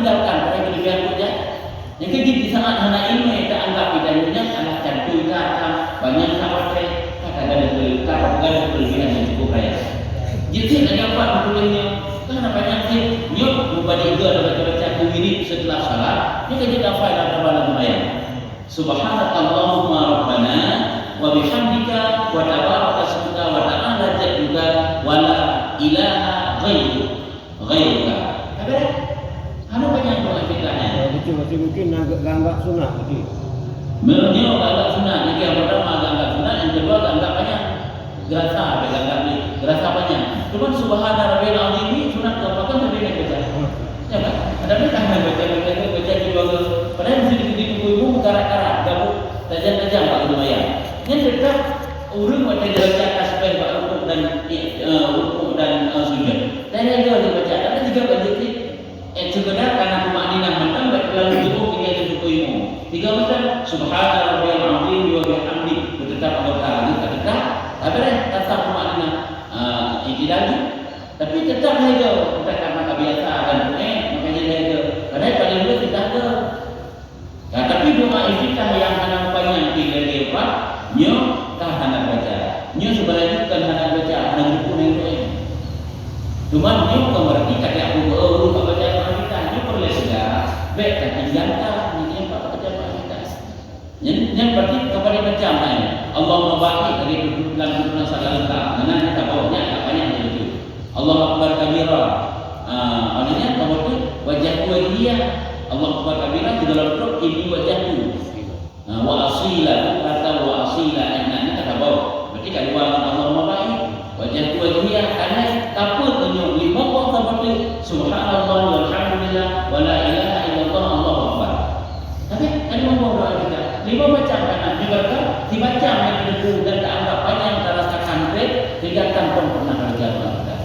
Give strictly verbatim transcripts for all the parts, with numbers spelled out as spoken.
Tinggalkan, padahai keulebihan buet jahat. Nyang keu jih di saat hana iéleumé, ta anggab ita nyoe nyan alah cantui ka, ka banyak ka watèe, ka tagadôh keu-, ka tapeugah keulebihan nyang cukup raya. Jeuet cit lagèe Pak meutuléh nyoe, ka hana panyang cit, nyoe meupadum goe tabaca-baca keu wirid seuteulah salat, nyoe ka jeuet hafai lam tabang seumayang. Subhanakallahumma rabbana wa bihamdika wa tabaraka ismuka wa ta'ala jadduka wa la ilaha ghairuk. Ghairuka. Ka beureh? Hana panyang doa iftitah nyan. Oh, beutôi, beutôi. Mungkin anggap, anggap sunat, beutôi. Meunyoe anggap sunat, jadi yang pertama anggap sunat, yang kedua anggap panyang. Geurasa, anggap ni, geurasa panyang. Cuman subhana rabbiyal azim ni sunat ke apa kan tapi nak baca. Ya kan? Ada ni kan baca, baca, baca, baca di dua ke. Padahal mesti di, di tubuh ibu karat-karat, gabuk tajam-tajam bak seumayang. Nyan tetap ureueng watèe baca tasbih bak rukuk dan, eh, rukuk dan, eh, sujud. Dan yang dua dibaca, ada tiga bak zikir. Eh, sekedar karena tumakninah mantong, bèk terlalu jauh tinggai di tubuh ibu. Tiga macam, subhana rabbiyal azim wa bihamdi, tetap anggota lagi, tetap, tapi deh, rasa tumakninah, ah, i'tidal tu. Tapi tetap lagi, entah karena kebiasaan dan, eh, makanya lagi. Padahal paling dulu kita ke Nah, tapi doa iftitah nyang hana panyang pih lagèe pat, nyoe ka hana baca. Nyoe sebenarnya bukan hana baca, hana buku nang doa. Cuma nyoe bukan berarti kata aku doa ureueng ka baca doa iftitah, nyoe peureulèe syedara, bèk tatinggalkan nyoe nyang ka baca doa iftitah. Nyan, nyan berarti kepada macam lain. Allahumma barik lagèe tu dalam tutupan salah lengkap. Mana kita bawa nyan, tak payah jadi tu. Allahu Akbar kabira. Ah, maknanya, apa tu? Wajjahtu wajhiya. Allahu Akbar kabira, di dalam perut, inni wajjahtu. Ah, wa asila, kata wa asila, eh, nah, ni kata bau. Berarti kan dua Allahumma baik. Wajjahtu wajhiya, karena apa tu nyoe? Lima orang sama tu. Subhanallah, walhamdulillah, wa la ilaha illallah, Allahu Akbar. Tapi, kan lima buah doa kita. Lima macam kan, ibaratkan, si macam yang tentu dan tak anggap panjang, tak rasakan, sehingga kantong pernah kerja doa kita.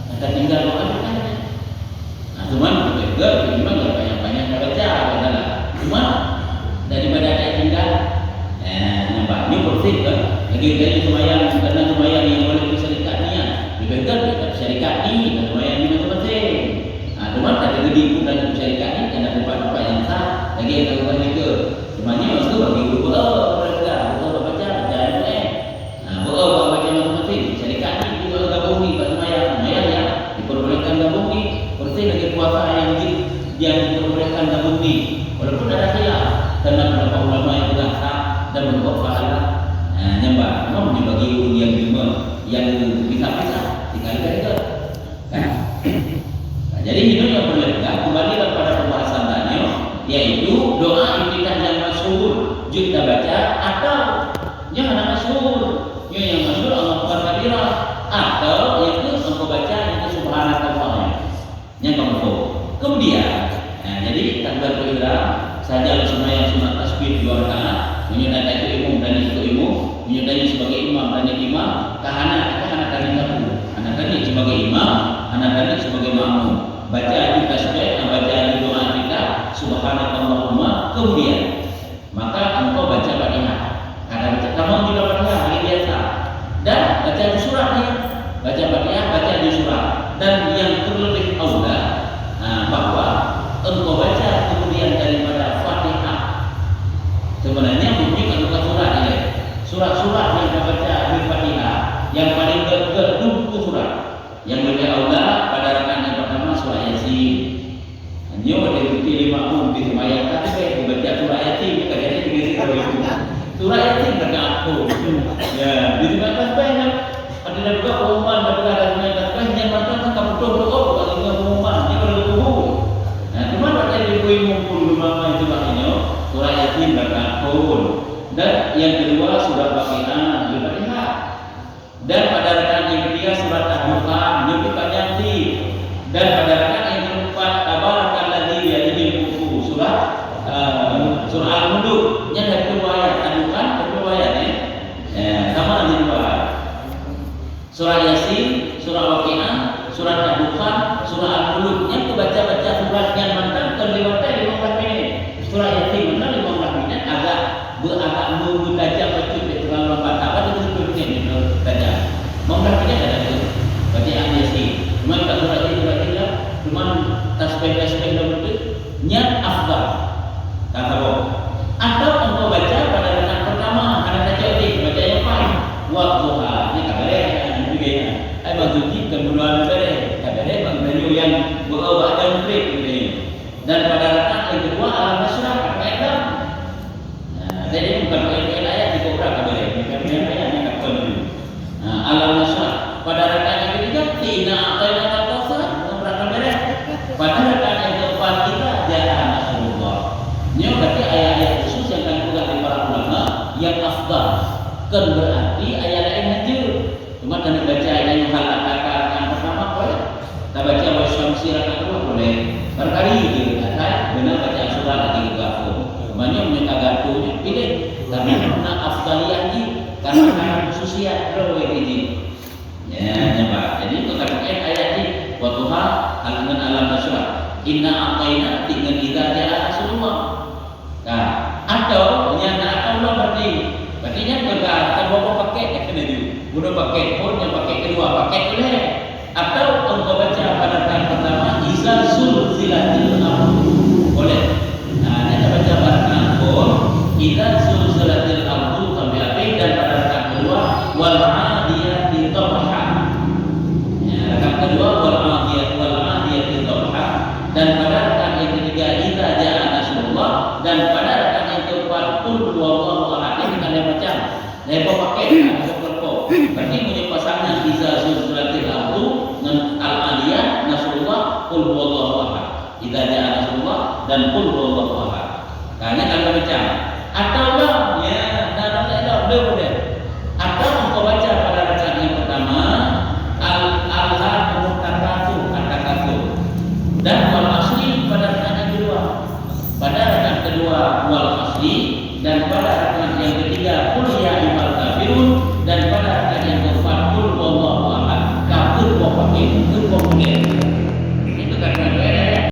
Maka tinggal doa kita. Nah, cuman betul juga, memang nggak panjang-panjang kita baca, nggak salah. Cuma, daripada ada tinggal, eh, nampak. Ini bersih kan? Lagi dari semayang, karena semayang yang boleh berserikat ni, ya. Lebih kan, kita berserikat ni, kita semayang ni masing-masing. Nah, cuma tak ada gede pun dan berserikat ni, karena tempat-tempat yang sah, lagi yang tak boleh juga. Cuma ni, maksud bagi guru, oh, betul juga, betul baca, baca yang boleh. Nah, beu'oh bak baca masing-masing. Syarikat ni dua gabung ni bak seumayang. Seumayang ya diperbolehkan gabung ni. Persis lagèe puasa nyang di, nyang diperbolehkan gabung ni. Walaupun ada khilaf, karena pendapat ulama yang peugah sah dan berbuat pahala. Nah, nyang ba, memang meunyoe bagi ureueng nyang deungoe, nyang bisa-bisa, tinggal jaga. Nah, jadi, inoe nyang peureulèe peugah, kembali kepada pembahasan tanyoe, yaitu doa iftitah nyang masyhur jeuet tabaca atau nyang hana masyhur. Nyoe nyang masyhur Allahu Akbar kabira, atau nyang tu engkau baca nyang tu subhanakallah. Nyang kamu tahu. Kemudian, nah, jadi takbiratul ihram, saja seumayang sunat tasbih dua rakaat, meunyoe na ikut imum dan ikut imum, meunyoe tadi sebagai imam dan imam, ka hana, ka hana tadi kaku. Hana tadi sebagai imam, hana tadi sebagai makmum. Baca aju tasbih, baca aju doa kita, subhanakallahumma, kemudian, maka engkau baca Fatihah. Kata baca, kamu juga Fatihah, lagi biasa. Dan baca aju surat ni. Baca Fatihah, baca aju surat. Dan yang terlebih aula, ha, bahwa engkau baca kemudian daripada Fatihah. Sebenarnya mungkin bukan surat ni. Surat-surat yang kita baca di Fatihah, yang paling dekat tu buku surat. Yang lebih aula pada rakaat yang pertama surah Yasin. Nyoe ada bukti lima pun di sembahyang tasbih dibaca surah Yasin, bukan jadi tinggal di surah itu. Surah Yasin rakaat tu. Ya, di sembahyang tasbih kan. Ada dah buka pengumuman, dah buka dah sembahyang tasbih, yang mantap kan tak betul tu, oh, bukan lima pengumuman, dia pada buku. Nah, cuma pada ibu-ibu pun rumah main surah ini, surah Yasin rakaat pun. Dan yang kedua surah Waqiah, Al-Fatihah. Dan pada rakaat yang ketiga surat Ad-Dukhan, lebih panjang ti. Dan pada rakaat yang keempat, Tabarakalladzi biyadihil mulku, surah, eh, surah Al-Muluk. Nyan ada dua ayat, Ad-Dukhan, ada dua ayat, ya. Ya, sama ada dua. Surah Yasin, surah Waqiah, surah Ad-Dukhan, surah Al-Muluk. Nyan tu baca-baca surat nyan mantap, kon lewat lima belas minit. Surah Yasin mantap lima belas minit, agak Beu-, agak meu-, meutajam bacut deh, terlalu lambat. Tak apa tu, betul-betul ni, terlalu tajam. Mau dah tidak ada tu. Bacaan Yasin. Cuma tak surat Yasin, surat Yasin lah. Ai maksud jih keu bulan bereh, ka bereh bak geutanyoe nyang beu-o bak jam treb geutanyoe. Dan pada rakaat nyang keudua, alam nasyrah, ka bereh dah. Nah, jadi bukan ayat-ayat di kobra ka bereh, bukan ayat-ayat nyang ka pun. Nah, alam nasyrah. Pada rakaat nyang ketiga, inna a'tainakal kautsar, ngon brat ka bereh. Pada rakaat nyang keempat, idza jaa nasrullah. Nyoe berarti ayat-ayat khusus nyang ka geupeugah lé para ulama nyang afdal. Kon berarti ayat laén hanjeuet. Cuma tanyoe baca ayat nyoe hal ataka rakaat pertama boleh. Tabaca wasyamsi rakaat kedua boleh. Barangkali je asai beuna baca surat lagi juga pun. Cuma nyoe meunyoe ka gantung nyoe piléh. Tapi na afdaliyah jih, karena, karena khususiyat droe jih. Ya, nyoba. Jadi, untuk ayat jih, Wadduha, al-, ngon alam nasyrah. Inna a'taina, ngon idza jaa nasrullah. Nah, atau nyan na atau ulang berarti. Berarti nyan kon ka, ka dua boh paket nyang keuneuk ju. Bunoe paket phon, nyan paket keudua, paket ulèe. Atau engkau baca pada rakaat pertama, iza zulzilatil ardu. Boleh. Nah, nyan baca pada rakaat phon, iza zulzilatil ardu sampai habis, dan pada rakaat kedua, wal adiyati dhabha. Ya, rakaat kedua, wal adiyat, wal adiyati dhabha. Dan pada rakaat yang ketiga, idza jaa nasrullah. Dan pada rakaat yang keempat, qul huwallahu ahad. Ini kan lain macam. Lain boh paket, ada kelompok. Berarti punya pasangan iza zulzilatil ardu dengan al-adiyat, nasrullah, qul huwallahu ahad. Idza jaa nasrullah dan qul huwallahu ahad. Nah, ini kan lain macam. Atau lah, ya, nah, nah, nah, nah, boleh, boleh. Atau engkau baca pada rakaat yang pertama, al-, alhaakumut takatsur, at-takatsur. Dan wal asri pada rakaat yang kedua. Pada rakaat kedua, wal asri, dan pada rakaat yang ketiga, qul ya